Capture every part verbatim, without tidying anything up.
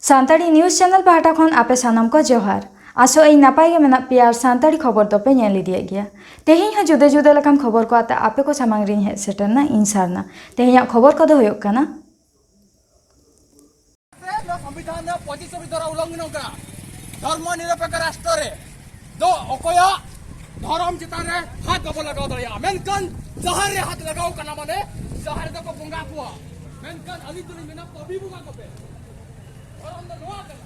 Santali news channel ᱯᱟᱦᱴᱟ ᱠᱷᱚᱱ ᱟᱯᱮ ᱥᱟᱱᱟᱢ ᱠᱚ ᱡᱚᱦᱟᱨ᱾ ᱟᱥᱚᱜ ᱟᱹᱧ ᱱᱟᱯᱟᱭ ᱜᱮ ᱢᱮᱱᱟᱜ ᱯᱮᱭᱟ ᱟᱨ ᱥᱟᱱᱛᱟᱲᱤ ᱠᱷᱚᱵᱚᱨ ᱫᱚᱯᱮ ᱧᱮᱞ ᱤᱫᱤᱭᱮᱫ ᱜᱮᱭᱟ᱾ ᱛᱮᱦᱮᱧ ᱦᱚᱸ ᱡᱩᱫᱟᱹ ᱡᱩᱫᱟᱹ ᱞᱮᱠᱟᱱ ᱠᱷᱚᱵᱚᱨ ᱠᱚ ᱟᱛᱮ ᱟᱯᱮ ᱠᱚ ᱥᱟᱢᱟᱝ ᱨᱤᱧ ᱦᱮᱡ ᱥᱮᱴᱮᱨᱱᱟ ᱤᱧ ᱥᱟᱨᱱᱟ᱾ ᱛᱮᱦᱮᱧᱟᱜ ᱠᱷᱚᱵᱚᱨ ᱠᱚᱫᱚ ᱦᱩᱭᱩᱜ ᱠᱟᱱᱟ᱾ ᱥᱚᱝᱵᱤᱫᱷᱟᱱ ᱨᱮ ᱯᱚᱸᱪᱤᱥ ᱪᱷᱚᱵᱤ ᱫᱷᱟᱨᱟ ᱩᱞᱞᱚᱝᱜᱷᱚᱱ ᱠᱟᱱᱟ᱾ ᱫᱷᱚᱨᱢᱚ ᱱᱤᱨᱚᱯᱮᱠᱠᱷᱚ ᱨᱟᱥᱴᱨᱚ ᱨᱮ ᱫᱚ ᱚᱠᱚᱭᱟᱜ ᱫᱷᱚᱨᱚᱢ ᱪᱮᱛᱟᱱ ᱨᱮ ᱦᱟᱛ ᱵᱟᱵᱚ ᱞᱟᱜᱟᱣ ᱫᱟᱲᱮᱭᱟᱜᱼᱟ, ᱢᱮᱱᱠᱷᱟᱱ ᱡᱟᱦᱮᱨ ᱨᱮ ᱦᱟᱛ ᱞᱟᱜᱟᱣ ᱠᱟᱱᱟ ᱢᱟᱱᱮ ᱡᱟᱦᱮᱨ ᱨᱮᱫᱚ ᱠᱚ ᱵᱚᱸᱜᱟ ᱠᱚᱣᱟ, ᱢᱮᱱᱠᱷᱟᱱ ᱟᱹᱞᱤᱧ ᱫᱚᱞᱤᱧ ᱢᱮᱱᱟ ᱯᱟᱹᱯᱤ ᱵᱚᱸᱜᱟ ᱠᱚᱯᱮ᱾ ᱫᱷᱚᱨᱚᱢ ᱫᱚ ᱱᱚᱣᱟ ᱠᱟᱱᱟ᱾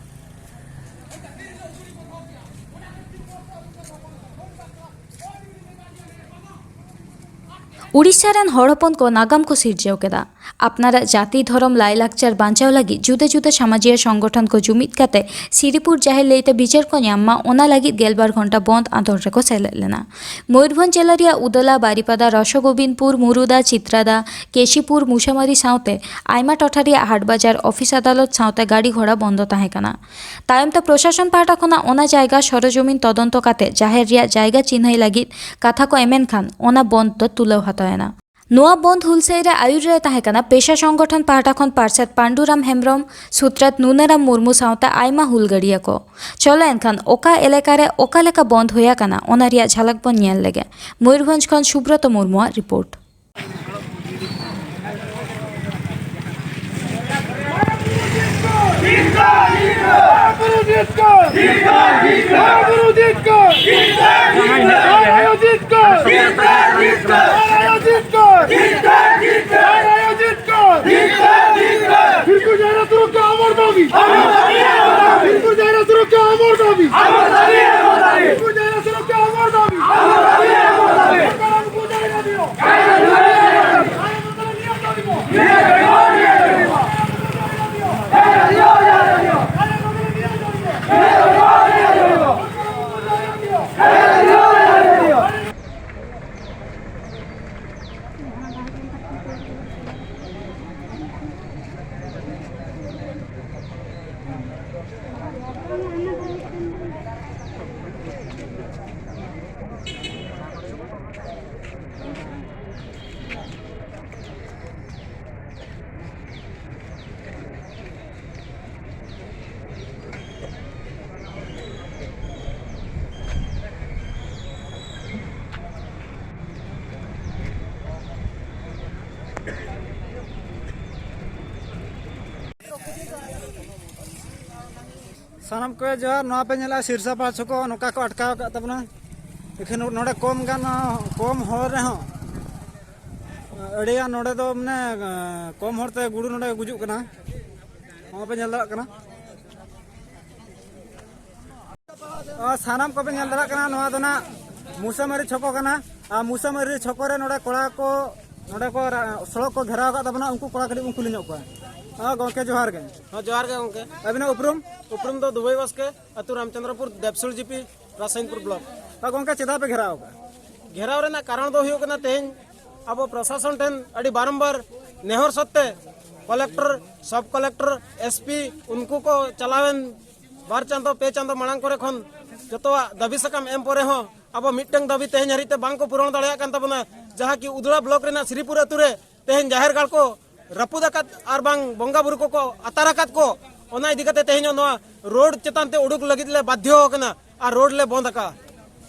ᱩᱲᱤᱥᱥᱟ ᱨᱮᱱ ᱦᱚᱲ ᱦᱚᱯᱚᱱ ᱠᱚ ᱱᱟᱜᱟᱢ ᱠᱚ ᱥᱤᱨᱡᱟᱹᱣ ᱠᱮᱫᱟ᱾ ᱟᱯᱱᱟᱨᱟᱜ ᱡᱟᱹᱛᱤ, ᱫᱷᱚᱨᱚᱢ, ᱞᱟᱭᱼᱞᱟᱠᱪᱟᱨ ᱵᱟᱧᱪᱟᱣ ᱞᱟᱹᱜᱤᱫ ᱡᱩᱫᱟᱹ ᱡᱩᱫᱟᱹ ᱥᱟᱢᱟᱡᱤᱭᱟᱹ ᱥᱚᱝᱜᱚᱴᱷᱚᱱ ᱠᱚ ᱡᱩᱢᱤᱫ ᱠᱟᱛᱮ ᱥᱤᱨᱤᱯᱩᱨ ᱡᱟᱦᱮᱨ ᱞᱟᱹᱭᱛᱮ ᱵᱤᱪᱟᱹᱨ ᱠᱚ ᱧᱟᱢ ᱢᱟ, ᱚᱱᱟ ᱞᱟᱹᱜᱤᱫ ᱜᱮᱞᱵᱟᱨ ᱜᱷᱚᱱᱴᱟ ᱵᱚᱱᱫ ᱟᱸᱫᱳᱲ ᱨᱮᱠᱚ ᱥᱮᱞᱮᱫ ᱞᱮᱱᱟ᱾ ᱢᱚᱭᱩᱨᱵᱷᱚᱸᱡᱽ ᱡᱮᱞᱟ ᱨᱮᱭᱟᱜ ᱩᱫᱟᱞᱟ, ᱵᱟᱨᱤᱯᱟᱫᱟ, ᱨᱚᱥᱚᱜᱳᱵᱤᱱᱫᱯᱩᱨ, ᱢᱩᱨᱩᱫᱟ, ᱪᱤᱛᱨᱟᱫᱟ, ᱠᱮᱥᱤᱯᱩᱨ, ᱢᱩᱥᱟᱢᱟᱨᱤ ᱥᱟᱶᱛᱮ ᱟᱭᱢᱟ ᱴᱚᱴᱷᱟ ᱨᱮᱭᱟᱜ ᱦᱟᱴ ᱵᱟᱡᱟᱨ, ᱚᱯᱷᱤᱥ ᱟᱫᱟᱞᱚᱛ ᱥᱟᱶᱛᱮ ᱜᱟᱹᱰᱤ ᱜᱷᱚᱲᱟ ᱵᱚᱱᱫᱚ ᱛᱟᱦᱮᱸ ᱠᱟᱱᱟ᱾ ᱛᱟᱭᱚᱢ ᱛᱮ ᱯᱨᱚᱥᱟᱥᱚᱱ ᱯᱟᱦᱴᱟ ᱠᱷᱚᱱᱟᱜ ᱚᱱᱟ ᱡᱟᱭᱜᱟ ᱥᱚᱨᱚᱡᱚᱢᱤᱱ ᱛᱚᱫᱚᱱᱛᱚ ᱠᱟᱛᱮ ᱡᱟᱦᱮᱨ ᱨᱮᱭᱟᱜ ᱡᱟᱭᱜᱟ ᱪᱤᱱᱦᱟᱹᱭ ᱞᱟᱹᱜᱤᱫ ᱠᱟᱛᱷᱟ ᱠᱚ ᱮᱢᱮᱱ ᱠᱷᱟᱱ ᱚᱱᱟ ᱵᱚᱱᱫ ᱫᱚ ᱛᱩᱞᱟᱹᱣ ᱦᱟᱛᱟᱣ ᱮᱱᱟ᱾ ᱱᱚᱣᱟ ᱵᱚᱱᱫ ᱦᱩᱞᱥᱟᱹᱭ ᱨᱮ ᱟᱹᱭᱩᱨ ᱨᱮ ᱛᱟᱦᱮᱸ ᱠᱟᱱᱟ ᱯᱮᱥᱟ ᱥᱚᱝᱜᱚᱴᱷᱚᱱ ᱯᱟᱦᱴᱟ ᱠᱷᱚᱱ ᱯᱟᱨᱥᱮᱛ ᱯᱟᱱᱰᱩᱨᱟᱢ ᱦᱮᱢᱵᱨᱚᱢ, ᱥᱩᱛᱨᱮᱛ ᱱᱩᱱᱟᱨᱟᱢ ᱢᱩᱨᱢᱩ ᱥᱟᱶᱛᱮ ᱟᱭᱢᱟ ᱦᱩᱞᱜᱟᱹᱨᱤᱭᱟᱹ ᱠᱚ᱾ ᱪᱚᱞᱚ ᱮᱱᱠᱷᱟᱱ ᱚᱠᱟ ᱮᱞᱟᱠᱟ ᱨᱮ ᱚᱠᱟ ᱞᱮᱠᱟ ᱵᱚᱱᱫ ᱦᱩᱭ ᱟᱠᱟᱱᱟ, ᱚᱱᱟ ᱨᱮᱭᱟᱜ ᱡᱷᱟᱞᱟᱠ ᱵᱚᱱ ᱧᱮᱞ ᱞᱮᱜᱮ᱾ ᱢᱚᱭᱩᱨᱵᱷᱚᱸᱡᱽ ᱠᱷᱚᱱ ᱥᱩᱵᱨᱚᱛᱚ ᱢᱩᱨᱢᱩᱣᱟᱜ ᱨᱤᱯᱳᱨᱴ᱾ ধিক্কার! ধিক্কার! ধিক্কার! ধিক্কার! ধিক্কার! মিরপুর জায়গা সুরক্ষা আমার দাবি। আমার দাবি, আমার দাবি। মিরপুর জায়গা সুরক্ষা আমার দাবি। আমার দাবি, আমার দাবি। মিরপুর জায়গা সুরক্ষা আমার দাবি। আমার দাবি, আমার দাবি। সরকার আমাকে জায়গা দিও। জায়গা দিও, জায়গা দিও। জায়গা দিও, জায়গা দিও। জায়গা দিও, জায়গা দিও। জায়গা দিও, জায়গা দিও। ᱥᱟᱱᱟᱢ ᱠᱚ ᱡᱚᱦᱟᱨ᱾ ᱱᱚᱣᱟ ᱯᱮ ᱧᱮᱞᱟ ᱥᱤᱨᱥᱟ ᱯᱟᱦᱟᱲ ᱪᱷᱚᱠᱚ ᱱᱚᱝᱠᱟ ᱠᱚ ᱟᱴᱠᱟᱣ ᱟᱠᱟᱫ ᱛᱟᱵᱚᱱᱟ᱾ ᱮᱠᱷᱟᱱ ᱱᱚᱰᱮ ᱠᱚᱢ ᱜᱟᱱ, ᱠᱚᱢ ᱦᱚᱲ ᱨᱮᱦᱚᱸ ᱟᱹᱰᱤ ᱜᱟᱱ ᱱᱚᱰᱮ ᱫᱚ ᱢᱟᱱᱮ ᱠᱚᱢ ᱦᱚᱲ ᱛᱮ ᱜᱩᱰᱩ ᱱᱚᱰᱮ ᱜᱩᱡᱩᱜ ᱠᱟᱱᱟ᱾ ᱱᱚᱣᱟ ᱯᱮ ᱧᱮᱞ ᱫᱟᱲᱮᱭᱟᱜ ᱠᱟᱱᱟ᱾ ᱟᱨ ᱥᱟᱱᱟᱢ ᱠᱚᱯᱮ ᱧᱮᱞ ᱫᱟᱲᱮᱭᱟᱜ ᱠᱟᱱᱟ, ᱱᱚᱣᱟ ᱫᱚ ᱱᱟᱜ ᱢᱩᱥᱟᱢᱟᱨᱤ ᱪᱷᱚᱠᱚ ᱠᱟᱱᱟ᱾ ᱟᱨ ᱢᱩᱥᱟᱢᱟᱨᱤ ᱪᱷᱚᱠᱚ ᱨᱮ ᱱᱚᱰᱮ ᱠᱚᱲᱟ ᱠᱚ, ᱱᱚᱰᱮ ᱠᱚ ᱨᱟ-, ᱥᱚᱲᱚᱠ ᱠᱚ ᱜᱷᱮᱨᱟᱣ ᱟᱠᱟᱫ ᱛᱟᱵᱚᱱᱟ᱾ ᱩᱱᱠᱩ ᱠᱚᱲᱟ ᱠᱟᱹᱴᱤᱡ ᱵᱚᱱ ᱠᱩᱞᱤ ᱧᱚᱜ ᱠᱚᱣᱟ᱾ ᱦᱮᱸ ᱜᱚᱢᱠᱮ, ᱡᱚᱦᱟᱨ ᱜᱮ᱾ ᱦᱮᱸ, ᱡᱚᱦᱟᱨ ᱜᱮ ᱜᱚᱢᱠᱮ᱾ ᱟᱹᱵᱤᱱᱟᱜ ᱩᱯᱨᱩᱢ? ᱩᱯᱨᱩᱢ ᱫᱚ ᱫᱩᱵᱟᱹᱭ ᱵᱟᱥᱠᱮ, ᱟᱹᱛᱩ ᱨᱟᱢᱪᱚᱸᱫᱽᱨᱚᱯᱩᱨ, ᱫᱮᱵᱥᱩᱞ ᱡᱤᱯᱤ, ᱨᱟᱥᱟᱭᱤᱱᱯᱩᱨ ᱵᱞᱚᱠ᱾ ᱛᱟ ᱜᱚᱢᱠᱮ, ᱪᱮᱫᱟᱜ ᱯᱮ ᱜᱷᱮᱨᱟᱣ ᱟᱠᱟᱫᱼᱟ? ᱜᱷᱮᱨᱟᱣ ᱨᱮᱱᱟᱜ ᱠᱟᱨᱚᱱ ᱫᱚ ᱦᱩᱭᱩᱜ ᱠᱟᱱᱟ, ᱛᱮᱦᱮᱧ ᱟᱵᱚ ᱯᱨᱚᱥᱟᱥᱚᱱ ᱴᱷᱮᱱ ᱟᱹᱰᱤ ᱵᱟᱨᱚᱢᱵᱟᱨ ᱱᱮᱦᱚᱨ ᱥᱚᱛᱛᱮ ᱠᱚᱞᱮᱠᱴᱚᱨ, ᱥᱟᱵ ᱠᱚᱞᱮᱠᱴᱚᱨ, ᱮᱥᱯᱤ ᱩᱱᱠᱩ ᱠᱚ ᱪᱟᱞᱟᱣᱮᱱ ᱵᱟᱨ ᱪᱟᱸᱫᱚ, ᱯᱮ ᱪᱟᱸᱫᱚ ᱢᱟᱲᱟᱝ ᱠᱚᱨᱮ ᱠᱷᱚᱱ ᱡᱚᱛᱚᱣᱟᱜ ᱫᱟᱹᱵᱤ ᱥᱟᱠᱟᱢ ᱮᱢ ᱯᱚᱨᱮ ᱦᱚᱸ ᱟᱵᱚ ᱢᱤᱫᱴᱟᱝ ᱫᱟᱹᱵᱤ ᱛᱮᱦᱮᱧ ᱦᱟᱹᱨᱤᱡ ᱛᱮ ᱵᱟᱝ ᱠᱚ ᱯᱩᱨᱚᱱ ᱫᱟᱲᱮᱭᱟᱜ ᱠᱟᱱ ᱛᱟᱵᱚᱱᱟ, ᱡᱟᱦᱟᱸ ᱠᱤ ᱩᱫᱽᱲᱟ ᱵᱞᱚᱠ ᱨᱮᱱᱟᱜ ᱥᱨᱤᱯᱩᱨ ᱟᱹᱛᱩ ᱨᱮ ᱛᱮᱦᱮᱧ ᱡᱟᱦᱮᱨ ᱜᱟᱲ ᱠᱚ ᱨᱟᱹᱯᱩᱫ ᱟᱠᱟᱫ ᱟᱨ ᱵᱟᱝ ᱵᱚᱸᱜᱟ ᱵᱩᱨᱩ ᱠᱚᱠᱚ ᱟᱛᱟᱨ ᱟᱠᱟᱫ ᱠᱚ, ᱚᱱᱟ ᱤᱫᱤ ᱠᱟᱛᱮ ᱛᱮᱦᱮᱧ ᱱᱚᱣᱟ ᱨᱳᱰ ᱪᱮᱛᱟᱱ ᱛᱮ ᱩᱰᱩᱠ ᱞᱟᱹᱜᱤᱫ ᱞᱮ ᱵᱟᱫᱽᱫᱷᱚ ᱟᱠᱟᱱᱟ ᱟᱨ ᱨᱳᱰ ᱞᱮ ᱵᱚᱱᱫ ᱟᱠᱟᱫᱼᱟ᱾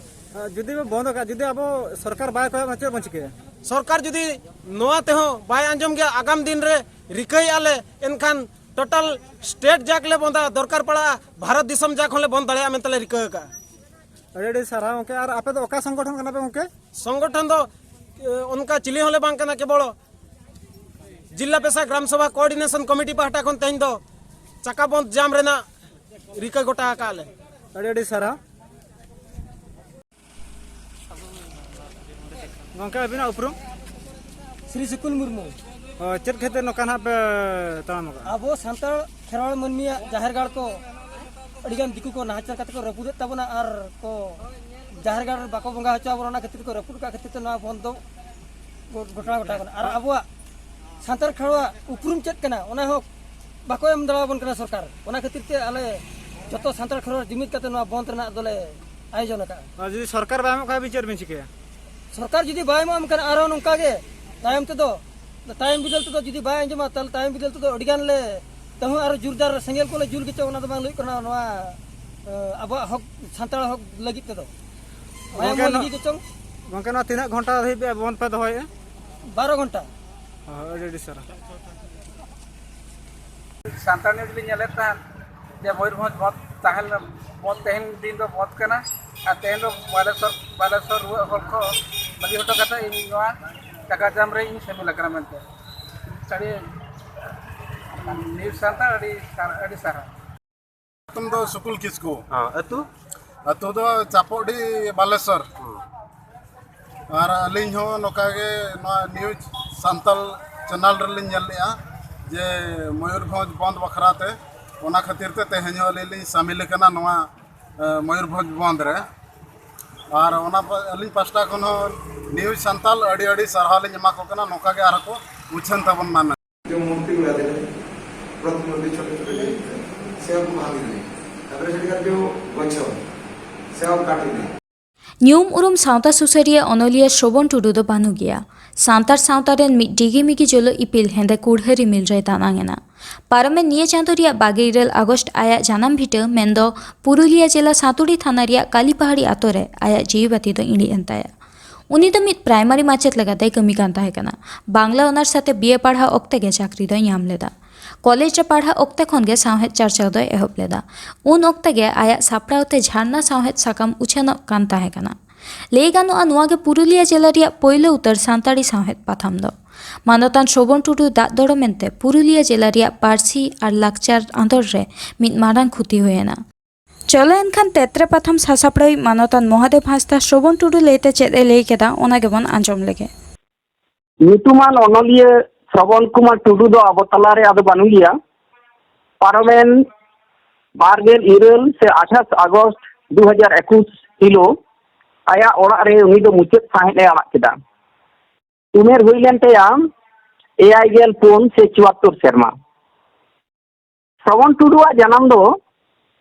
ᱡᱩᱫᱤ ᱵᱚ ᱵᱚᱱᱫ ᱟᱠᱟᱫ, ᱡᱩᱫᱤ ᱟᱵᱚ ᱥᱚᱨᱠᱟᱨ ᱵᱟᱭ ᱠᱚᱭᱚᱜ ᱢᱟ, ᱪᱮᱫ ᱵᱚᱱ ᱪᱤᱠᱟᱹᱭᱟ? ᱥᱚᱨᱠᱟᱨ ᱡᱩᱫᱤ ᱱᱚᱣᱟ ᱛᱮᱦᱚᱸ ᱵᱟᱭ ᱟᱸᱡᱚᱢ ᱜᱮᱭᱟ, ᱟᱜᱟᱢ ᱫᱤᱱ ᱨᱮ ᱨᱤᱠᱟᱹᱭᱮᱫᱼᱟ ᱞᱮ, ᱮᱱᱠᱷᱟᱱ ᱴᱳᱴᱟᱞ ᱥᱴᱮᱴ ᱡᱟᱠ ᱞᱮ ᱵᱚᱱᱫᱟ, ᱫᱚᱨᱠᱟᱨ ᱯᱟᱲᱟᱜᱼᱟ ᱵᱷᱟᱨᱚᱛ ᱫᱤᱥᱚᱢ ᱡᱟᱠ ᱦᱚᱸᱞᱮ ᱵᱚᱱᱫ ᱫᱟᱲᱮᱭᱟᱜᱼᱟ ᱢᱮᱱᱛᱮ ᱞᱮ ᱨᱤᱠᱟᱹ ᱟᱠᱟᱫᱼᱟ᱾ ᱟᱹᱰᱤ ᱟᱹᱰᱤ ᱥᱟᱨᱦᱟᱣ ᱜᱚᱢᱠᱮ᱾ ᱟᱨ ᱟᱯᱮ ᱫᱚ ᱚᱠᱟ ᱥᱚᱝᱜᱚᱴᱷᱚᱱ ᱠᱟᱱᱟ ᱯᱮ ᱜᱚᱢᱠᱮ? ᱥᱚᱝᱜᱚᱴᱷᱚᱱ ᱫᱚ, ᱮ, ᱚᱱᱠᱟ ᱪᱤᱞᱤ ᱦᱚᱸᱞᱮ ᱵᱟᱝ ᱠᱟᱱᱟ, ᱠᱮᱵᱚᱞ ᱡᱤᱞᱟ ᱯᱮᱥᱟ ᱜᱨᱟᱢ ᱥᱚᱵᱷᱟ ᱠᱳᱚᱨᱰᱤᱱᱮᱥᱚᱱ ᱠᱚᱢᱤᱴᱤ ᱯᱟᱦᱴᱟ ᱠᱷᱚᱱ ᱛᱮᱦᱮᱧ ᱫᱚ ᱪᱟᱠᱟ ᱵᱚᱱᱫ ᱡᱟᱢ ᱨᱮᱱᱟᱜ ᱨᱤᱠᱟᱹ ᱜᱚᱴᱟ ᱟᱠᱟᱫ ᱞᱮ᱾ ᱟᱹᱰᱤ ᱟᱹᱰᱤ ᱥᱟᱨᱦᱟᱣ᱾ ᱜᱚᱢᱠᱮ, ᱟᱹᱵᱤᱱᱟᱜ ᱩᱯᱨᱩᱢ? ᱥᱨᱤ ᱥᱩᱠᱩᱞ ᱢᱩᱨᱢᱩ᱾ ᱚ, ᱪᱮᱫ ᱠᱷᱟᱹᱛᱤᱨ ᱱᱚᱝᱠᱟ ᱱᱟᱦᱟᱜ ᱯᱮ ᱛᱟᱲᱟᱢ ᱟᱠᱟᱫᱼᱟ? ᱟᱵᱚ ᱥᱟᱱᱛᱟᱲ ᱠᱷᱮᱨᱣᱟᱲ ᱢᱟᱹᱱᱢᱤᱭᱟᱜ ᱡᱟᱦᱮᱨ ᱜᱟᱲ ᱠᱚ ᱟᱹᱰᱤᱜᱟᱱ ᱫᱤᱠᱩ ᱠᱚ ᱱᱟᱦᱟᱪᱟᱨ ᱠᱟᱛᱮ ᱠᱚ ᱨᱟᱹᱯᱩᱫᱮᱫ ᱛᱟᱵᱚᱱᱟ ᱟᱨ ᱠᱚ ᱡᱟᱦᱮᱨ ᱜᱟᱲ ᱨᱮ ᱵᱟᱠᱚ ᱵᱚᱸᱜᱟ ᱦᱚᱪᱚ ᱟᱵᱚᱱᱟ, ᱚᱱᱟ ᱠᱷᱟᱹᱛᱤᱨ ᱛᱮᱠᱚ ᱨᱟᱹᱯᱩᱫ ᱟᱠᱟᱫ ᱠᱷᱟᱹᱛᱤᱨ ᱛᱮ ᱱᱚᱣᱟ ᱵᱚᱱᱫᱷ ᱫᱚ ᱜᱚ-, ᱜᱷᱚᱴᱟᱣ ᱜᱷᱚᱴᱟᱣ ᱠᱟᱱᱟ᱾ ᱟᱨ ᱟᱵᱚᱣᱟᱜ ᱥᱟᱱᱛᱟᱲ ᱠᱷᱮᱨᱣᱟᱲ ᱩᱯᱨᱩᱢ ᱪᱮᱫ ᱠᱟᱱᱟ, ᱚᱱᱟ ᱦᱚᱸ ᱵᱟᱠᱚ ᱮᱢ ᱫᱟᱲᱮᱭᱟᱵᱚᱱ ᱠᱟᱱᱟ ᱥᱚᱨᱠᱟᱨ᱾ ᱚᱱᱟ ᱠᱷᱟᱹᱛᱤᱨ ᱛᱮ ᱟᱞᱮ ᱡᱚᱛᱚ ᱥᱟᱱᱛᱟᱲ ᱠᱷᱮᱨᱣᱟᱲ ᱡᱩᱢᱤᱫ ᱠᱟᱛᱮ ᱱᱚᱣᱟ ᱵᱚᱱᱫᱷ ᱨᱮᱱᱟᱜ ᱫᱚᱞᱮ ᱟᱭᱳᱡᱚᱱ ᱟᱠᱟᱫᱼᱟ᱾ ᱟᱨ ᱡᱩᱫᱤ ᱥᱚᱨᱠᱟᱨ ᱵᱟᱭ ᱮᱢᱚᱜ ᱠᱷᱟᱱ ᱟᱹᱵᱤᱱ ᱪᱮᱫ ᱵᱤᱱ ᱪᱤᱠᱟᱹᱭᱟ? ᱥᱚᱨᱠᱟᱨ ᱡᱩᱫᱤ ᱵᱟᱭ ᱮᱢᱚᱜ ᱠᱷᱟᱱ ᱟᱨᱦᱚᱸ ᱱᱚᱝᱠᱟ ᱜᱮ ᱛᱟᱭᱚᱢ ᱛᱮᱫᱚ, ᱛᱟᱭᱚᱢ ᱵᱤᱫᱟᱹᱞ ᱛᱮᱫᱚ ᱡᱩᱫᱤ ᱵᱟᱭ ᱟᱸᱡᱚᱢᱟ, ᱛᱟᱦᱚᱞᱮ ᱛᱟᱭᱚᱢ ᱵᱤᱫᱟᱹᱞ ᱛᱮᱫᱚ ᱟᱹᱰᱤ ᱜᱟᱱ ᱞᱮ ᱛᱟᱹᱦᱩ ᱟᱨ ᱡᱳᱨᱫᱟᱨ ᱥᱮᱸᱜᱮᱞ ᱠᱚᱞᱮ ᱡᱩᱞ ᱜᱮᱪᱚ, ᱚᱱᱟ ᱫᱚ ᱵᱟᱝ ᱞᱟᱹᱭ ᱠᱟᱱᱟ ᱱᱚᱣᱟ, ᱮ, ᱟᱵᱚᱣᱟᱜ ᱦᱚᱠ, ᱥᱟᱱᱛᱟᱲ ᱦᱚᱠ ᱞᱟᱹᱜᱤᱫ ᱛᱮᱫᱚ᱾ ᱢᱟᱭᱟᱢ ᱜᱚᱢᱠᱮ, ᱦᱚᱸ ᱱᱚ-, ᱞᱤᱸᱜᱤ ᱜᱮᱪᱚᱝ᱾ ᱜᱚᱢᱠᱮ, ᱱᱚᱣᱟ ᱛᱤᱱᱟᱹᱜ ᱜᱷᱚᱱᱴᱟ ᱫᱷᱟᱹᱵᱤᱡ ᱯᱮ ᱵᱚᱱᱫᱷ ᱯᱮ ᱫᱚᱦᱚᱭᱮᱫᱼᱟ? ᱵᱟᱨᱚ ᱜᱷᱚᱱᱴᱟ᱾ ᱦᱳᱭ, ᱟᱹᱰᱤ ᱟᱹᱰᱤ ᱥᱟᱨᱦᱟᱣ᱾ ᱥᱟᱱᱛᱟᱲ ᱱᱤᱭᱩᱡᱽ ᱞᱤᱧ ᱧᱮᱞᱮᱫ ᱛᱟᱦᱮᱸᱫ ᱡᱮ ᱢᱚᱭᱩᱨᱵᱷᱚᱸᱡᱽ ᱵᱚᱱᱫᱷ ᱛᱟᱦᱮᱱ ᱵᱚᱸᱫᱽ, ᱛᱮᱦᱮᱧ ᱫᱤᱱ ᱫᱚ ᱵᱚᱸᱫᱽ ᱠᱟᱱᱟ᱾ ᱟᱨ ᱛᱮᱦᱮᱧ ᱫᱚ ᱵᱟᱞᱮᱥᱚᱨ, ᱵᱟᱞᱮᱥᱚᱨ ᱨᱩᱣᱟᱹᱜ ᱦᱚᱲ ᱠᱚ ᱵᱟᱹᱜᱤ ᱦᱚᱴᱚ ᱠᱟᱛᱮ ᱤᱧ ᱱᱚᱣᱟ ᱪᱟᱠᱟ ᱡᱟᱢ ᱨᱮ ᱤᱧ ᱥᱟᱹᱢᱤᱞ ᱟᱠᱟᱱᱟ ᱢᱮᱱᱛᱮ᱾ ᱟᱹᱰᱤ ᱱᱤᱭᱩᱡᱽ ᱥᱟᱱᱛᱟᱲ ᱟᱹᱰᱤ ᱥᱟᱨ-, ᱟᱹᱰᱤ ᱥᱟᱨᱦᱟᱣ᱾ ᱧᱩᱛᱩᱢ ᱫᱚ ᱥᱩᱠᱩᱞ ᱠᱤᱥᱠᱩ᱾ ᱦᱮᱸ, ᱟᱹᱛᱩ? ᱟᱹᱛᱩ ᱫᱚ ᱪᱟᱯᱚᱰᱤ, ᱵᱟᱞᱮᱥᱚᱨ᱾ ᱦᱮᱸ᱾ ᱟᱨ ᱟᱹᱞᱤᱧ ᱦᱚᱸ ᱱᱚᱝᱠᱟ ᱜᱮ ᱱᱚᱣᱟ ᱱᱤᱭᱩᱡᱽ ᱥᱟᱱᱛᱟᱞ ᱪᱮᱱᱮᱞ ᱨᱮᱞᱤᱧ ᱧᱮᱞ ᱞᱮᱜᱼᱟ ᱡᱮ ᱢᱚᱭᱩᱨᱵᱷᱚᱸᱡᱽ ᱵᱚᱱᱫᱽ ᱵᱟᱠᱷᱨᱟ ᱛᱮ, ᱚᱱᱟ ᱠᱷᱟᱹᱛᱤᱨ ᱛᱮ ᱛᱮᱦᱮᱧ ᱦᱚᱸ ᱟᱹᱞᱤᱧ ᱞᱤᱧ ᱥᱟᱹᱢᱤᱞ ᱟᱠᱟᱱᱟ ᱱᱚᱣᱟ, ᱮ, ᱢᱚᱭᱩᱨᱵᱷᱚᱸᱡᱽ ᱵᱚᱱᱫᱽ ᱨᱮ᱾ ᱟᱨ ᱚᱱᱟ ᱯᱟ-, ᱟᱹᱞᱤᱧ ᱯᱟᱥᱴᱟ ᱠᱷᱚᱱ ᱦᱚᱸ ᱱᱤᱭᱩᱡᱽ ᱥᱟᱱᱛᱟᱞ ᱟᱹᱰᱤ ᱟᱹᱰᱤ ᱥᱟᱨᱦᱟᱣ ᱞᱤᱧ ᱮᱢᱟ ᱠᱚ ᱠᱟᱱᱟ, ᱱᱚᱝᱠᱟ ᱜᱮ ᱟᱨᱦᱚᱸ ᱠᱚ ᱩᱪᱷᱟᱹᱱ ᱛᱟᱵᱚᱱ ᱢᱟ ᱢᱮᱱᱛᱮ᱾ जो मूर्ति उड़ा देने, प्रतिमूर्ति छोटे छोटे नहीं थे, सेव को भाग नहीं, अब जो गच्छ, सेव काट नहीं। ᱧᱩᱢ ᱩᱨᱩᱢ ᱥᱟᱶᱛᱟ ᱥᱩᱥᱟᱹᱨᱤᱭᱟᱹ ᱚᱱᱚᱞᱤᱭᱟᱹ ᱥᱨᱚᱵᱚᱱ ᱴᱩᱰᱩ ᱫᱚ ᱵᱟᱹᱱᱩᱜ ᱜᱮᱭᱟ᱾ ᱥᱟᱱᱛᱟᱲ ᱥᱟᱶᱛᱟ ᱨᱮᱱ ᱢᱤᱫ ᱰᱤᱜᱤ ᱢᱤᱜᱤ ᱡᱚᱞᱚ ᱤᱯᱤᱞ ᱦᱮᱸᱫᱮ ᱠᱩᱲᱦᱟᱹ ᱨᱤᱢᱤᱞ ᱨᱮᱭ ᱫᱟᱱᱟᱝ ᱮᱱᱟ᱾ ᱯᱟᱨᱚᱢᱮᱱ ᱱᱤᱭᱟᱹ ᱪᱟᱸᱫᱚ ᱨᱮᱭᱟᱜ ᱵᱟᱜᱮ ᱤᱨᱟᱹᱞ ᱟᱜᱚᱥᱴ ᱟᱭᱟᱜ ᱡᱟᱱᱟᱢ ᱵᱷᱤᱴᱟᱹ ᱢᱮᱱᱫᱚ ᱯᱩᱨᱩᱞᱤᱭᱟᱹ ᱡᱮᱞᱟ ᱥᱟᱸᱛᱩᱲᱤ ᱛᱷᱟᱱᱟ ᱨᱮᱭᱟᱜ ᱠᱟᱞᱤᱯᱟᱦᱟᱲᱤ ᱟᱛᱳ ᱨᱮ ᱟᱭᱟᱜ ᱡᱤᱣᱤ ᱵᱟᱹᱛᱤ ᱫᱚ ᱤᱬᱤᱡ ᱮᱱ ᱛᱟᱭᱟ᱾ ᱩᱱᱤ ᱫᱚ ᱢᱤᱫ ᱯᱨᱟᱭᱢᱟᱨᱤ ᱢᱟᱪᱮᱫ ᱞᱮᱠᱟᱛᱮᱭ ᱠᱟᱹᱢᱤ ᱠᱟᱱ ᱛᱟᱦᱮᱸ ᱠᱟᱱᱟ᱾ ᱵᱟᱝᱞᱟ ᱚᱱᱟᱨᱥ ᱟᱛᱮ ᱵᱤ ᱮ ᱯᱟᱲᱦᱟᱣ ᱚᱠᱛᱮ ᱜᱮ ᱪᱟᱹᱠᱨᱤ ᱫᱚᱭ ᱧᱟᱢ ᱞᱮᱫᱟ᱾ ᱠᱚᱞᱮᱡᱽ ᱨᱮ ᱯᱟᱲᱦᱟᱜ ᱚᱠᱛᱮ ᱠᱷᱚᱱ ᱜᱮ ᱥᱟᱶᱦᱮᱫ ᱪᱟᱨᱪᱟᱣ ᱫᱚᱭ ᱮᱦᱚᱵ ᱞᱮᱫᱟ᱾ ᱩᱱ ᱚᱠᱛᱮ ᱜᱮ ᱟᱭᱟᱜ ᱥᱟᱯᱲᱟᱣ ᱛᱮ ᱡᱷᱟᱨᱱᱟ ᱥᱟᱶᱦᱮᱫ ᱥᱟᱠᱟᱢ ᱩᱪᱷᱟᱹᱱᱚᱜ ᱠᱟᱱ ᱛᱟᱦᱮᱸ ᱠᱟᱱᱟ᱾ ᱞᱟᱹᱭ ᱜᱟᱱᱚᱜᱼᱟ, ᱱᱚᱣᱟ ᱜᱮ ᱯᱩᱨᱩᱞᱤᱭᱟᱹ ᱡᱮᱞᱟ ᱨᱮᱭᱟᱜ ᱯᱳᱭᱞᱳ ᱩᱛᱟᱹᱨ ᱥᱟᱱᱛᱟᱲᱤ ᱥᱟᱶᱦᱮᱫ ᱯᱟᱛᱷᱟᱢ ᱫᱚ᱾ ᱢᱟᱱᱚᱛᱟᱱ ᱥᱨᱚᱵᱚᱱ ᱴᱩᱰᱩ ᱫᱟᱜ ᱫᱚᱲᱚᱢ ᱮᱱᱛᱮ ᱯᱩᱨᱩᱞᱤᱭᱟᱹ ᱡᱮᱞᱟ ᱨᱮᱭᱟᱜ ᱯᱟᱹᱨᱥᱤ ᱟᱨ ᱞᱟᱠᱪᱟᱨ ᱟᱸᱫᱳᱲ ᱨᱮ ᱢᱤᱫ ᱢᱟᱨᱟᱝ ᱠᱷᱩᱛᱤ ᱦᱩᱭᱮᱱᱟ᱾ ᱪᱚᱞᱚ ᱮᱱᱠᱷᱟᱱ ᱛᱮᱛᱨᱮ ᱯᱟᱛᱷᱟᱢ ᱥᱟᱥᱟᱯᱲᱟᱣᱤᱡ ᱢᱟᱱᱚᱛᱟᱱ ᱢᱚᱦᱟᱫᱮᱵ ᱦᱟᱸᱥᱫᱟ ᱥᱨᱚᱵᱚᱱ ᱴᱩᱰᱩ ᱞᱟᱹᱭᱛᱮ ᱪᱮᱫ ᱮ ᱞᱟᱹᱭ ᱠᱮᱫᱟ, ᱚᱱᱟ ᱜᱮᱵᱚᱱ ᱟᱸᱡᱚᱢ ᱞᱮᱜᱮ᱾ ᱧᱩᱛᱩᱢᱟᱱ ᱚᱱᱚᱞᱤᱭᱟᱹ ᱥᱨᱚᱵᱚᱱ ᱠᱩᱢᱟᱨ ᱴᱩᱰᱩ ᱫᱚ ᱟᱵᱚ ᱛᱟᱞᱟᱨᱮ ᱟᱫᱚ ᱵᱟᱹᱱᱩᱜ ᱜᱮᱭᱟ᱾ ᱯᱟᱨᱚᱢᱮᱱ ᱵᱟᱨᱜᱮᱞ ᱤᱨᱟᱹᱞ ᱥᱮ ᱟᱴᱷᱟᱥ ᱟᱜᱚᱥᱴ ᱫᱩ ᱦᱟᱡᱟᱨ ᱮᱠᱩᱥ ᱦᱤᱞᱳᱜ ᱟᱭᱟᱜ ᱚᱲᱟᱜ ᱨᱮ ᱩᱱᱤ ᱫᱚ ᱢᱩᱪᱟᱹᱫ ᱥᱟᱸᱦᱮᱫ ᱮ ᱟᱲᱟᱜ ᱠᱮᱫᱟ᱾ ᱩᱢᱮᱨ ᱦᱩᱭ ᱞᱮᱱ ᱛᱟᱭᱟ ᱮᱭᱟᱭ ᱜᱮᱞ ᱯᱩᱱ ᱥᱮ ᱪᱩᱣᱟᱛᱛᱳᱨ ᱥᱮᱨᱢᱟ᱾ ᱥᱨᱚᱵᱚᱱ ᱴᱩᱰᱩᱣᱟᱜ ᱡᱟᱱᱟᱢ ᱫᱚ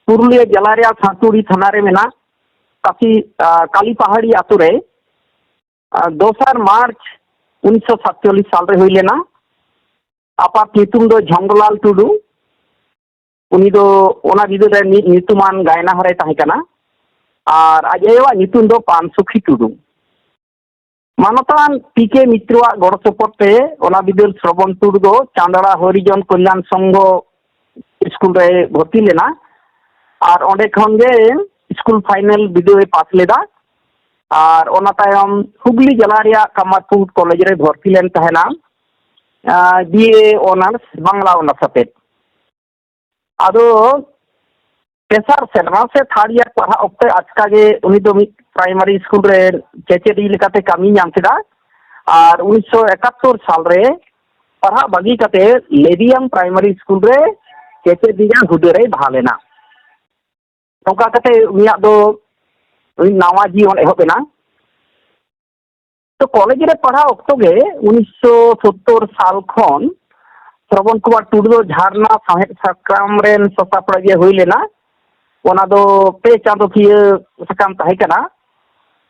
ᱯᱩᱨᱩᱞᱤᱭᱟᱹ ᱡᱮᱞᱟ ᱨᱮᱭᱟᱜ ᱥᱟᱸᱛᱩᱲᱤ ᱛᱷᱟᱱᱟ ᱨᱮ ᱢᱮᱱᱟᱜ ᱠᱟᱥᱤ, ᱟ, ᱠᱟᱞᱤ ᱯᱟᱦᱟᱲᱤ ᱟᱛᱳ ᱨᱮ, ᱟ, ᱫᱚᱥᱟᱨ ᱢᱟᱨᱪ ᱩᱱᱤᱥᱥᱚ ᱥᱟᱛᱪᱚᱞᱞᱤᱥ ᱥᱟᱞ ᱨᱮ ᱦᱩᱭ ᱞᱮᱱᱟ᱾ ᱟᱯᱟᱛ ᱧᱩᱛᱩᱢ ᱫᱚ ᱡᱷᱚᱝᱜᱚᱞᱟᱞ ᱴᱩᱰᱩ᱾ ᱩᱱᱤ ᱫᱚ ᱚᱱᱟ ᱵᱤᱫᱟᱹᱞ ᱨᱮ ᱢᱤᱫ ᱧᱩᱛᱩᱢᱟᱱ ᱜᱟᱭᱱᱟᱦᱟᱨᱮ ᱛᱟᱦᱮᱸ ᱠᱟᱱᱟ᱾ ᱟᱨ ᱟᱡ ᱟᱭᱳᱣᱟᱜ ᱧᱩᱛᱩᱢ ᱫᱚ ᱯᱟᱱᱥᱩᱠᱷᱤ ᱴᱩᱰᱩ᱾ ᱢᱟᱱᱚᱛᱟᱱ ᱯᱤ ᱠᱮ ᱢᱤᱛᱨᱚᱣᱟᱜ ᱜᱚᱲᱚ ᱥᱚᱯᱚᱦᱚᱫ ᱛᱮ ᱚᱱᱟ ᱵᱤᱫᱟᱹᱞ ᱥᱨᱚᱵᱚᱱ ᱴᱩᱰᱩ ᱫᱚ ᱪᱟᱸᱫᱲᱟ ᱦᱚᱨᱤᱡᱚᱱ ᱠᱚᱞᱭᱟᱱ ᱥᱚᱝᱜᱷᱚ ᱥᱠᱩᱞ ᱨᱮ ᱵᱷᱚᱨᱛᱤ ᱞᱮᱱᱟ᱾ ᱟᱨ ᱚᱸᱰᱮ ᱠᱷᱚᱱ ᱜᱮ ᱥᱠᱩᱞ ᱯᱷᱟᱭᱱᱮᱞ ᱵᱤᱰᱟᱹᱣ ᱮ ᱯᱟᱥ ᱞᱮᱫᱟ᱾ ᱟᱨ ᱚᱱᱟ ᱛᱟᱭᱚᱢ ᱦᱩᱜᱽᱞᱤ ᱡᱮᱞᱟ ᱨᱮᱭᱟᱜ ᱠᱟᱢᱟᱨᱯᱩᱨ ᱠᱚᱞᱮᱡᱽ ᱨᱮ ᱵᱷᱚᱨᱛᱤ ᱞᱮᱱ ᱛᱟᱦᱮᱱᱟ, ᱵᱤ ᱮ ᱚᱱᱟᱨᱥ, ᱵᱟᱝᱞᱟ ᱚᱱᱟᱨᱥ ᱟᱛᱮᱫ᱾ ᱟᱫᱚ ᱛᱮᱥᱟᱨ ᱥᱮᱨᱢᱟ ᱥᱮ ᱛᱷᱟᱨᱰ ᱤᱭᱟᱨ ᱯᱟᱲᱦᱟᱜ ᱚᱠᱛᱮ ᱟᱪᱠᱟ ᱜᱮ ᱩᱱᱤ ᱫᱚ ᱢᱤᱫ ᱯᱨᱟᱭᱢᱟᱨᱤ ᱥᱠᱩᱞ ᱨᱮ ᱪᱮᱪᱮᱫᱤᱭᱟᱹ ᱞᱮᱠᱟᱛᱮ ᱠᱟᱹᱢᱤ ᱧᱟᱢ ᱠᱮᱫᱟ᱾ ᱟᱨ ᱩᱱᱤᱥᱥᱚ ᱮᱠᱟᱛᱛᱳᱨ ᱥᱟᱞ ᱨᱮ ᱯᱟᱲᱦᱟᱜ ᱵᱟᱹᱜᱤ ᱠᱟᱛᱮ ᱞᱮᱰᱤᱭᱟᱢ ᱯᱨᱟᱭᱢᱟᱨᱤ ᱥᱠᱩᱞ ᱨᱮ ᱪᱮᱪᱮᱫᱤᱭᱟᱹ ᱦᱩᱫᱟᱹ ᱨᱮᱭ ᱵᱟᱦᱟᱞ ᱮᱱᱟ᱾ ᱱᱚᱝᱠᱟ ᱠᱟᱛᱮ ᱩᱱᱤᱭᱟᱜ ᱫᱚ ᱱᱟᱣᱟ ᱡᱤᱭᱚᱱ ᱮᱦᱚᱵ ᱮᱱᱟ᱾ ᱛᱚ, ᱠᱚᱞᱮᱡᱽ ᱨᱮ ᱯᱟᱲᱦᱟᱣ ᱚᱠᱛᱚ ᱜᱮ ᱩᱱᱤᱥᱥᱚ ᱥᱚᱛᱛᱚᱨ ᱥᱟᱞ ᱠᱷᱚᱱ ᱥᱨᱚᱵᱚᱱ ᱠᱩᱢᱟᱨ ᱴᱩᱰᱩ ᱫᱚ ᱡᱷᱟᱨᱱᱟ ᱥᱟᱶᱦᱮᱫ ᱥᱟᱠᱟᱢ ᱨᱮᱱ ᱥᱚᱥᱟᱯᱲᱟᱣᱤᱡ ᱮ ᱦᱩᱭ ᱞᱮᱱᱟ᱾ ᱚᱱᱟ ᱫᱚ ᱯᱮ ᱪᱟᱸᱫᱚ ᱠᱤᱭᱟᱹ ᱥᱟᱠᱟᱢ ᱛᱟᱦᱮᱸ ᱠᱟᱱᱟ᱾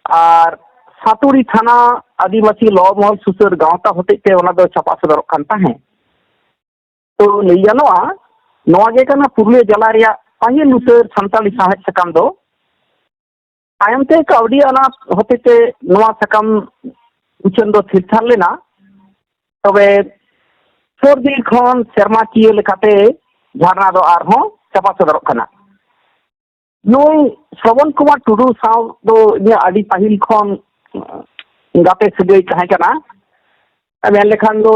ᱟᱨ ᱥᱟᱛᱩᱲᱤ ᱛᱷᱟᱱᱟ ᱟᱹᱫᱤᱵᱟᱹᱥᱤ ᱞᱚ ᱢᱚᱦᱚᱞ ᱥᱩᱥᱟᱹᱨ ᱜᱟᱶᱛᱟ ᱦᱚᱛᱮᱡ ᱛᱮ ᱚᱱᱟ ᱫᱚ ᱪᱷᱟᱯᱟ ᱥᱚᱫᱚᱨᱚᱜ ᱠᱟᱱ ᱛᱟᱦᱮᱸᱫ᱾ ᱛᱚ, ᱞᱟᱹᱭ ᱜᱟᱱᱚᱜᱼᱟ, ᱱᱚᱣᱟ ᱜᱮ ᱠᱟᱱᱟ ᱯᱩᱨᱩᱞᱤᱭᱟᱹ ᱡᱮᱞᱟ ᱨᱮᱭᱟᱜ ᱯᱟᱹᱦᱤᱞ ᱩᱛᱟᱹᱨ ᱥᱟᱱᱛᱟᱲᱤ ᱥᱟᱶᱦᱮᱫ ᱥᱟᱠᱟᱢ ᱫᱚ᱾ ᱛᱟᱭᱚᱢ ᱛᱮ ᱠᱟᱹᱣᱰᱤ ᱟᱱᱟᱴ ᱦᱚᱛᱮᱛᱮ ᱱᱚᱣᱟ ᱥᱟᱠᱟᱢ ᱩᱪᱷᱟᱹᱱ ᱫᱚ ᱛᱷᱤᱨ ᱛᱷᱟᱨ ᱞᱮᱱᱟ᱾ ᱛᱚᱵᱮ ᱥᱩᱨ ᱫᱤᱱ ᱠᱷᱚᱱ ᱥᱮᱨᱢᱟ ᱠᱤᱭᱟᱹ ᱞᱮᱠᱟᱛᱮ ᱡᱷᱟᱨᱱᱟ ᱫᱚ ᱟᱨᱦᱚᱸ ᱪᱷᱟᱯᱟ ᱥᱚᱫᱚᱨᱚᱜ ᱠᱟᱱᱟ᱾ ᱱᱩᱭ ᱥᱨᱚᱵᱚᱱ ᱠᱩᱢᱟᱨ ᱴᱩᱰᱩ ᱥᱟᱶ ᱫᱚ ᱤᱧᱟᱹᱜ ᱟᱹᱰᱤ ᱯᱟᱹᱦᱤᱞ ᱠᱷᱚᱱ ᱜᱟᱛᱮ ᱥᱟᱹᱜᱟᱹᱭ ᱛᱟᱦᱮᱸ ᱠᱟᱱᱟ᱾ ᱢᱮᱱ ᱞᱮᱠᱷᱟᱱ ᱫᱚ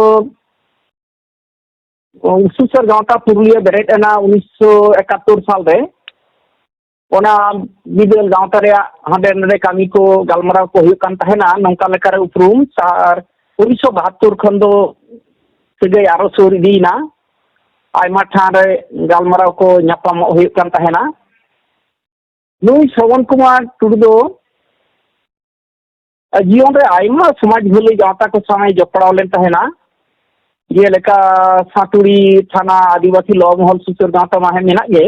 ᱥᱩᱥᱟᱹᱨ ᱜᱟᱶᱛᱟ ᱯᱩᱨᱩᱞᱤᱭᱟᱹ ᱵᱮᱨᱮᱫ ᱮᱱᱟ ᱩᱱᱤᱥᱥᱚ ᱮᱠᱟᱛᱛᱳᱨ ᱥᱟᱞ ᱨᱮ᱾ ᱚᱱᱟ ᱵᱤᱫᱟᱹᱞ ᱜᱟᱶᱛᱟ ᱨᱮᱭᱟᱜ ᱦᱟᱸᱰᱮ ᱱᱟᱰᱮ ᱠᱟᱹᱢᱤ ᱠᱚ, ᱜᱟᱞᱢᱟᱨᱟᱣ ᱠᱚ ᱦᱩᱭᱩᱜ ᱠᱟᱱ ᱛᱟᱦᱮᱱᱟ, ᱱᱚᱝᱠᱟ ᱞᱮᱠᱟᱨᱮ ᱩᱯᱨᱩᱢ᱾ ᱟᱨ ᱩᱱᱤᱥᱥᱚ ᱵᱟᱦᱟᱛᱛᱳᱨ ᱠᱷᱚᱱ ᱫᱚ ᱥᱟᱹᱜᱟᱹᱭ ᱟᱨᱚ ᱥᱩᱨ ᱤᱫᱤᱭᱮᱱᱟ᱾ ᱟᱭᱢᱟ ᱴᱷᱟᱶ ᱨᱮ ᱜᱟᱞᱢᱟᱨᱟᱣ ᱠᱚ, ᱧᱟᱯᱟᱢᱚᱜ ᱦᱩᱭᱩᱜ ᱠᱟᱱ ᱛᱟᱦᱮᱱᱟ᱾ ᱱᱩᱭ ᱥᱨᱚᱵᱚᱱ ᱠᱩᱢᱟᱨ ᱴᱩᱰᱩ ᱫᱚ ᱡᱤᱭᱚᱱ ᱨᱮ ᱟᱭᱢᱟ ᱥᱚᱢᱟᱡᱽ ᱵᱷᱟᱹᱞᱟᱹᱭ ᱜᱟᱶᱛᱟ ᱠᱚ ᱥᱟᱶ ᱮ ᱡᱚᱯᱲᱟᱣ ᱞᱮᱱ ᱛᱟᱦᱮᱱᱟ, ᱡᱮᱞᱮᱠᱟ ᱥᱟᱸᱛᱩᱲᱤ ᱛᱷᱟᱱᱟ ᱟᱹᱫᱤᱵᱟᱹᱥᱤ ᱞᱚ ᱢᱚᱦᱚᱞ ᱥᱩᱥᱟᱹᱨ ᱜᱟᱶᱛᱟ ᱢᱟ ᱦᱮᱸ ᱢᱮᱱᱟᱜ ᱜᱮ,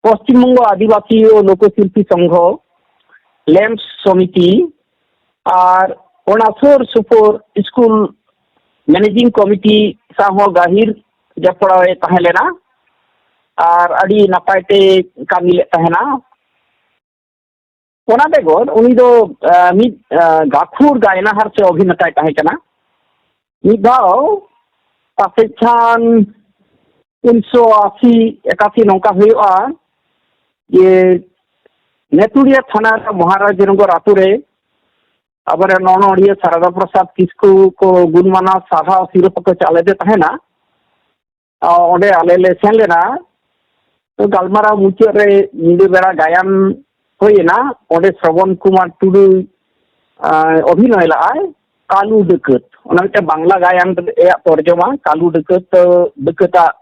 ᱯᱚᱥᱪᱤᱢ ᱵᱚᱝᱜᱚ ᱟᱹᱫᱤᱵᱟᱹᱥᱤ ᱳ ᱞᱳᱠ ᱥᱤᱞᱯᱤ ᱥᱚᱝᱜᱷᱚ, ᱞᱮᱢᱯᱥ ᱥᱚᱢᱤᱛᱤ, ᱟᱨ ᱚᱱᱟ ᱥᱩᱨ ᱥᱩᱯᱩᱨ ᱥᱠᱩᱞ ᱢᱮᱱᱮᱡᱤᱝ ᱠᱚᱢᱤᱴᱤ ᱥᱟᱶ ᱦᱚᱸ ᱜᱟᱹᱦᱤᱨ ᱡᱚᱯᱲᱟᱣ ᱮ ᱛᱟᱦᱮᱸ ᱞᱮᱱᱟ ᱟᱨ ᱟᱹᱰᱤ ᱱᱟᱯᱟᱭ ᱛᱮ ᱠᱟᱹᱢᱤ ᱞᱮᱫ ᱛᱟᱦᱮᱱᱟ᱾ ᱚᱱᱟ ᱵᱮᱜᱚᱨ ᱩᱱᱤ ᱫᱚ, ᱟᱸ, ᱢᱤᱫ, ᱟᱸ, ᱜᱟᱹᱠᱷᱩᱲ ᱜᱟᱭᱱᱟᱦᱟᱨ ᱥᱮ ᱚᱵᱷᱤᱱᱮᱛᱟᱭ ᱛᱟᱦᱮᱸ ᱠᱟᱱᱟ᱾ ᱢᱤᱫ ᱫᱷᱟᱣ ᱯᱟᱥᱮᱡ ᱠᱷᱟᱱ ᱩᱱᱤᱥᱥᱚ ᱟᱥᱤ ᱮᱠᱟᱥᱤ ᱱᱚᱝᱠᱟ ᱦᱩᱭᱩᱜᱼᱟ, ᱡᱮ ᱱᱮᱛᱩᱲᱤᱭᱟ ᱛᱷᱟᱱᱟ ᱨᱮ ᱢᱚᱦᱟᱨᱟᱡᱽᱱᱚᱜᱚᱨ ᱟᱛᱳ ᱨᱮ ᱟᱵᱚᱨᱮᱱ ᱚᱱᱚᱬᱦᱤᱭᱟᱹ ᱥᱟᱨᱚᱫᱟ ᱯᱨᱚᱥᱟᱫᱽ ᱠᱤᱥᱠᱩ ᱠᱚ ᱜᱩᱱ ᱢᱟᱱᱟᱣ ᱥᱟᱨᱦᱟᱣ ᱥᱤᱨᱯᱟᱹ ᱠᱚ ᱪᱟᱞ ᱞᱮᱫᱮ ᱛᱟᱦᱮᱱᱟ᱾ ᱚᱸᱰᱮ ᱟᱞᱮ ᱞᱮ ᱥᱮᱱ ᱞᱮᱱᱟ᱾ ᱛᱚ, ᱜᱟᱞᱢᱟᱨᱟᱣ ᱢᱩᱪᱟᱹᱫ ᱨᱮ ᱧᱤᱫᱟᱹ ᱵᱮᱲᱟ ᱜᱟᱭᱟᱱ ᱦᱩᱭᱮᱱᱟ᱾ ᱚᱸᱰᱮ ᱥᱨᱚᱵᱚᱱ ᱠᱩᱢᱟᱨ ᱴᱩᱰᱩ, ᱟᱸ, ᱚᱵᱷᱤᱱᱚᱭ ᱞᱟᱜᱼᱟᱭ ᱠᱟᱞᱩ ᱰᱟᱹᱠᱟᱹᱛ᱾ ᱚᱱᱟ ᱢᱤᱫᱴᱮᱱ ᱵᱟᱝᱞᱟ ᱜᱟᱭᱟᱱ ᱨᱮᱭᱟᱜ ᱛᱚᱨᱡᱚᱢᱟ, ᱠᱟᱞᱩ ᱰᱟᱹᱠᱟᱹᱛ᱾ ᱛᱚ, ᱰᱟᱹᱠᱟᱹᱛᱟᱜ,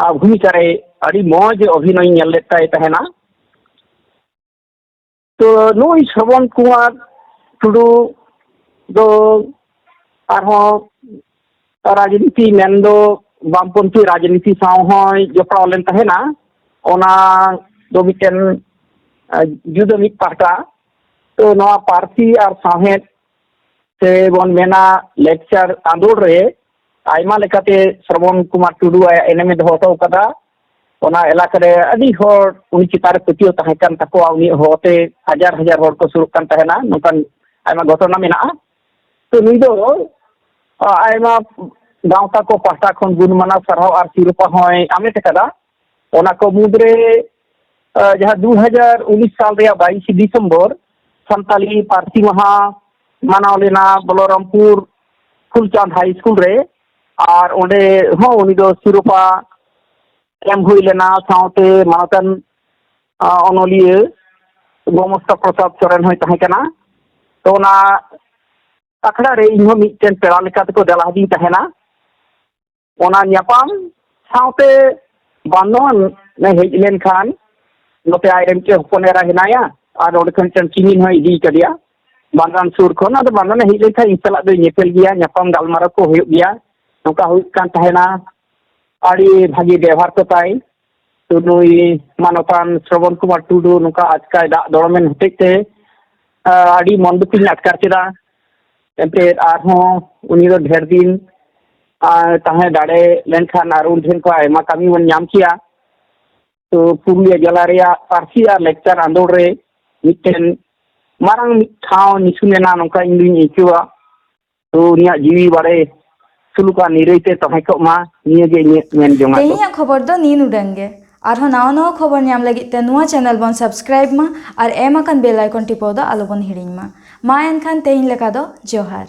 ᱟ, ᱵᱷᱩᱢᱤᱠᱟ ᱨᱮ ᱟᱹᱰᱤ ᱢᱚᱡᱽ ᱚᱵᱷᱤᱱᱚᱭ ᱧᱮᱞ ᱞᱮᱫ ᱛᱟᱭ ᱛᱟᱦᱮᱱᱟ᱾ ᱛᱚ, ᱱᱩᱭ ᱥᱨᱚᱵᱚᱱ ᱠᱩᱢᱟᱨ ᱴᱩᱰᱩ ᱫᱚ ᱟᱨᱦᱚᱸ ᱨᱟᱡᱽᱱᱤᱛᱤ ᱢᱮᱱᱫᱚ ᱵᱟᱢᱯᱚᱱᱛᱷᱤ ᱨᱟᱡᱽᱱᱤᱛᱤ ᱥᱟᱶ ᱦᱚᱸᱭ ᱡᱚᱯᱲᱟᱣ ᱞᱮᱱ ᱛᱟᱦᱮᱱᱟ᱾ ᱚᱱᱟ ᱫᱚ ᱢᱤᱫᱴᱮᱱ, ᱟ, ᱡᱩᱫᱟᱹ ᱢᱤᱫ ᱯᱟᱦᱴᱟ᱾ ᱛᱚ, ᱱᱚᱣᱟ ᱯᱟᱹᱨᱥᱤ ᱟᱨ ᱥᱟᱶᱦᱮᱫ ᱥᱮ ᱵᱚᱱ ᱢᱮᱱᱟ ᱞᱮᱠᱪᱟᱨ ᱟᱸᱫᱳᱲ ᱨᱮ ᱟᱭᱢᱟ ᱞᱮᱠᱟᱛᱮ ᱥᱨᱚᱵᱚᱱ ᱠᱩᱢᱟᱨ ᱴᱩᱰᱩ ᱟᱭᱟᱜ ᱮᱱᱮᱢᱮ ᱫᱚᱦᱚ ᱦᱚᱴᱚ ᱠᱟᱫᱟ᱾ ᱚᱱᱟ ᱮᱞᱟᱠᱟ ᱨᱮ ᱟᱹᱰᱤ ᱦᱚᱲ ᱩᱱᱤ ᱪᱮᱛᱟᱱ ᱨᱮ ᱯᱟᱹᱛᱭᱟᱹᱣ ᱛᱟᱦᱮᱸ ᱠᱟᱱ ᱛᱟᱠᱚᱣᱟ, ᱩᱱᱤᱭᱟᱜ ᱦᱚᱦᱚᱛᱮ ᱦᱟᱡᱟᱨ ᱦᱟᱡᱟᱨ ᱦᱚᱲ ᱠᱚ ᱥᱩᱨᱩᱜ ᱠᱟᱱ ᱛᱟᱦᱮᱱᱟ, ᱱᱚᱝᱠᱟᱱ ᱟᱭᱢᱟ ᱜᱷᱚᱴᱚᱱᱟ ᱢᱮᱱᱟᱜᱼᱟ᱾ ᱛᱚ, ᱱᱩᱭ ᱫᱚ, ᱟ, ᱟᱭᱢᱟ ᱜᱟᱶᱛᱟ ᱠᱚ ᱯᱟᱦᱴᱟ ᱠᱷᱚᱱ ᱜᱩᱱ ᱢᱟᱱᱟᱣ ᱥᱟᱨᱦᱟᱣ ᱟᱨ ᱥᱤᱨᱯᱟᱹ ᱦᱚᱸᱭ ᱦᱟᱢᱮᱴ ᱟᱠᱟᱫᱟ᱾ ᱚᱱᱟ ᱠᱚ ᱢᱩᱫᱽᱨᱮ, ᱟ, ᱡᱟᱦᱟᱸ ᱫᱩ ᱦᱟᱡᱟᱨ ᱩᱱᱤᱥ ᱥᱟᱞ ᱨᱮᱭᱟᱜ ᱵᱟᱭᱤᱥᱮ ᱰᱤᱥᱮᱢᱵᱚᱨ ᱥᱟᱱᱛᱟᱞᱤ ᱯᱟᱹᱨᱥᱤ ᱢᱟᱦᱟ ᱢᱟᱱᱟᱣ ᱞᱮᱱᱟ ᱵᱚᱞᱚᱨᱟᱢᱯᱩᱨ ᱯᱷᱩᱞᱪᱟᱸᱫᱽ ᱦᱟᱭ ᱥᱠᱩᱞ ᱨᱮ, ᱟᱨ ᱚᱸᱰᱮ ᱦᱚᱸ ᱩᱱᱤ ᱫᱚ ᱥᱤᱨᱳᱯᱟ ᱮᱢ ᱦᱩᱭ ᱞᱮᱱᱟ᱾ ᱥᱟᱶᱛᱮ ᱢᱟᱱᱚᱛᱟᱱ, ᱟ, ᱚᱱᱚᱞᱤᱭᱟᱹ ᱜᱳᱢᱚᱥᱛᱟ ᱯᱨᱚᱥᱟᱫᱽ ᱥᱚᱨᱮᱱ ᱦᱚᱸᱭ ᱛᱟᱦᱮᱸ ᱠᱟᱱᱟ᱾ ᱛᱚ, ᱚᱱᱟ ᱟᱠᱷᱲᱟ ᱨᱮ ᱤᱧ ᱦᱚᱸ ᱢᱤᱫᱴᱮᱱ ᱯᱮᱲᱟ ᱞᱮᱠᱟ ᱛᱮᱠᱚ ᱫᱮᱞᱟ ᱦᱟᱫᱤᱧ ᱛᱟᱦᱮᱱᱟ᱾ ᱚᱱᱟ ᱧᱟᱯᱟᱢ ᱥᱟᱶᱛᱮ ᱵᱟᱱᱫᱷᱚᱣᱟᱱ ᱮ ᱦᱮᱡ ᱞᱮᱱᱠᱷᱟᱱ, ᱱᱚᱛᱮ ᱟᱡᱨᱮᱱ ᱢᱤᱫᱴᱮᱱ ᱦᱚᱯᱚᱱ ᱮᱨᱟ ᱦᱮᱱᱟᱭᱟ, ᱟᱨ ᱚᱸᱰᱮ ᱠᱷᱚᱱ ᱢᱤᱫᱴᱮᱱ ᱠᱤᱢᱤᱱ ᱦᱚᱸᱭ ᱤᱫᱤ ᱠᱟᱫᱮᱭᱟ᱾ ᱵᱟᱱᱫᱷᱚᱣᱟᱱ ᱥᱩᱨ ᱠᱷᱚᱱ, ᱟᱫᱚ ᱵᱟᱱᱫᱷᱚᱣᱟᱱᱮ ᱦᱮᱡ ᱞᱮᱱᱠᱷᱟᱱ ᱤᱧ ᱥᱟᱞᱟᱜ ᱫᱚᱭ ᱧᱮᱯᱮᱞ ᱜᱮᱭᱟ, ᱧᱟᱯᱟᱢ ᱜᱟᱞᱢᱟᱨᱟᱣ ᱠᱚ ᱦᱩᱭᱩᱜ ᱜᱮᱭᱟ᱾ ᱱᱚᱝᱠᱟ ᱦᱩᱭᱩᱜ ᱠᱟᱱ ᱛᱟᱦᱮᱱᱟ᱾ ᱟᱹᱰᱤ ᱵᱷᱟᱹᱜᱤ ᱵᱮᱣᱦᱟᱨ ᱠᱚ ᱛᱟᱭ᱾ ᱛᱚ, ᱱᱩᱭ ᱢᱟᱱᱚᱛᱟᱱ ᱥᱨᱚᱵᱚᱱ ᱠᱩᱢᱟᱨ ᱴᱩᱰᱩ ᱱᱚᱝᱠᱟ ᱟᱪᱠᱟᱭ ᱫᱟᱜ ᱫᱚᱲᱚᱢᱮᱱ ᱦᱚᱛᱮᱡ ᱛᱮ, ᱟ, ᱟᱹᱰᱤ ᱢᱚᱱ ᱫᱩᱠᱤᱧ ᱟᱴᱠᱟᱨ ᱠᱮᱫᱟ᱾ ᱮᱱᱛᱮᱫ ᱟᱨᱦᱚᱸ ᱩᱱᱤ ᱫᱚ ᱰᱷᱮᱨ ᱫᱤᱱ, ᱟ, ᱛᱟᱦᱮᱸ ᱫᱟᱲᱮ ᱞᱮᱱᱠᱷᱟᱱ ᱟᱨ ᱩᱱ ᱴᱷᱮᱱ ᱠᱷᱚᱱ ᱟᱭᱢᱟ ᱠᱟᱹᱢᱤ ᱵᱚᱱ ᱧᱟᱢ ᱠᱮᱭᱟ᱾ ᱛᱚ, ᱯᱩᱨᱩᱞᱤᱭᱟᱹ ᱡᱮᱞᱟ ᱨᱮᱭᱟᱜ ᱯᱟᱹᱨᱥᱤ ᱟᱨ ᱞᱮᱠᱪᱟᱨ ᱟᱸᱫᱳᱲ ᱨᱮ ᱢᱤᱫᱴᱮᱱ ᱢᱟᱨᱟᱝ ᱢᱤᱫ ᱴᱷᱟᱶ ᱱᱤᱥᱩᱱ ᱮᱱᱟ, ᱱᱚᱝᱠᱟ ᱤᱧ ᱫᱩᱧ ᱟᱹᱭᱠᱟᱹᱣᱟ᱾ ᱛᱚ, ᱩᱱᱤᱭᱟᱜ ᱡᱤᱣᱤ ᱵᱟᱲᱮ ᱥᱩᱞᱩᱠ ᱟᱨ ᱱᱤᱨᱟᱹᱭ ᱛᱮ ᱛᱟᱦᱮᱸ ᱠᱚᱜ ᱢᱟ, ᱱᱤᱭᱟᱹ ᱜᱮ ᱤᱧᱟᱹᱜ ᱢᱮᱱ ᱡᱚᱝᱟᱜ ᱫᱚ᱾ ᱛᱮᱦᱮᱧᱟᱜ ᱠᱷᱚᱵᱚᱨ ᱫᱚ ᱱᱤᱭᱟᱹ ᱩᱰᱟᱹᱝ ᱜᱮ᱾ ᱟᱨᱦᱚᱸ ᱱᱟᱣᱟ ᱱᱟᱣᱟ ᱠᱷᱚᱵᱚᱨ ᱧᱟᱢ ᱞᱟᱹᱜᱤᱫ ᱛᱮ ᱱᱚᱣᱟ ᱪᱮᱱᱮᱞ ᱵᱚᱱ ᱥᱟᱵᱥᱠᱨᱟᱭᱤᱵ ᱢᱟ ᱟᱨ ᱮᱢ ᱟᱠᱟᱱ ᱵᱮᱞ ᱟᱭᱠᱚᱱ ᱴᱤᱯᱟᱹᱣ ᱫᱚ ᱟᱞᱚᱵᱚᱱ ᱦᱤᱲᱤᱧ ᱢᱟ᱾ ᱢᱟ ᱮᱱᱠᱷᱟᱱ ᱛᱮᱦᱮᱧ ᱞᱮᱠᱟ ᱫᱚ ᱡᱚᱦᱟᱨ᱾